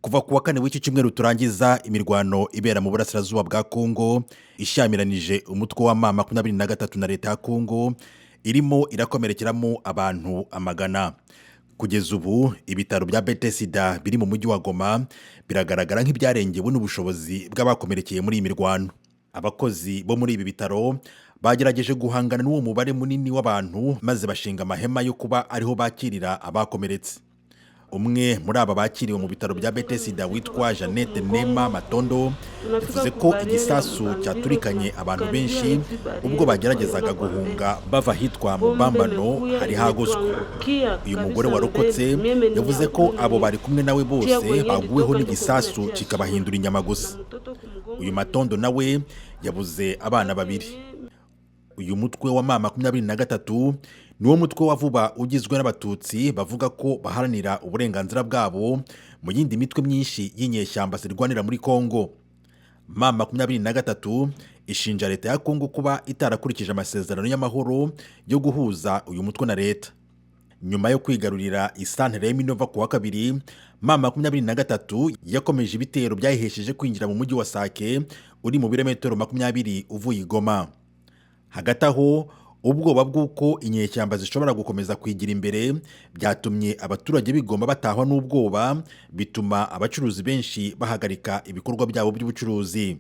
Kuva ku wa kane w'iki cyumweru turangiza, imirwano ibera mu burasirazuba bwa Kongo ishyamiranyije umutwe wa M23 na leta ya Kongo irimo irakomerekeramo abantu amagana. Kugeza ubu ibitaro bya Bethesda biri mu mujyi wa Goma biragaragara nk'ibyarengewe n'ubushobozi bw'abakomerekeye muri iyi mirwano. Abakozi bo muri ibi bitaro bagerageje guhangana n'uwo mubare munini w'abantu, maze bashinga amahema yo kuba ariho bakirira abakomeretse. Umwe muri aba bakiriwe mu bitaro bya Bethesda witwa Jeannette Nema Matondo yavuze ko igisasu cyaturikanye abantu benshi ubwo bageragezaga guhunga bava ahitwa Mubambano hari hagoswe. Uyu mugore warokotse yavuze ko abo bari kumwe nawe bose baguweho n'igisasu kikabahindura inyama gusa. Uyu Matondo nawe yabuze abana babiri. Uyu mutwe wa M23 niwo mutwe wa vuba ugizwe n'Abatutsi bavuga ko baharanira uburenganzira bwabo mu yindi mitwe myinshi y'inyeshyamba zirwanira muri Kongo. M23 ishinja leta ya Kongo kuba itarakurikije amasezerano y'amahoro yo guhuza uyu mutwe na leta. Nyuma yo kwigarurira isantere ya Minova ku wa kabiri, M23 yakomeje ibitero byayihesheje kwinjira mu mujyi wa Sake uri mu birometero 20 uvuye i Goma. Hagati aho, ubwoba bw'uko inyeshyamba zishobora gukomeza kwigira imbere byatumye abaturage b'i Goma batahwa n'ubwoba, bituma abacuruzi benshi bahagarika ibikorwa byabo by'ubucuruzi.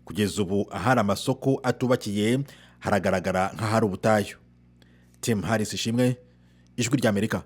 Kugeza ubu ahari amasoko atubakiye haragaragara nk'ahari ubutayu. Tim Harris Ishimwe, Ijwi ry'Amerika.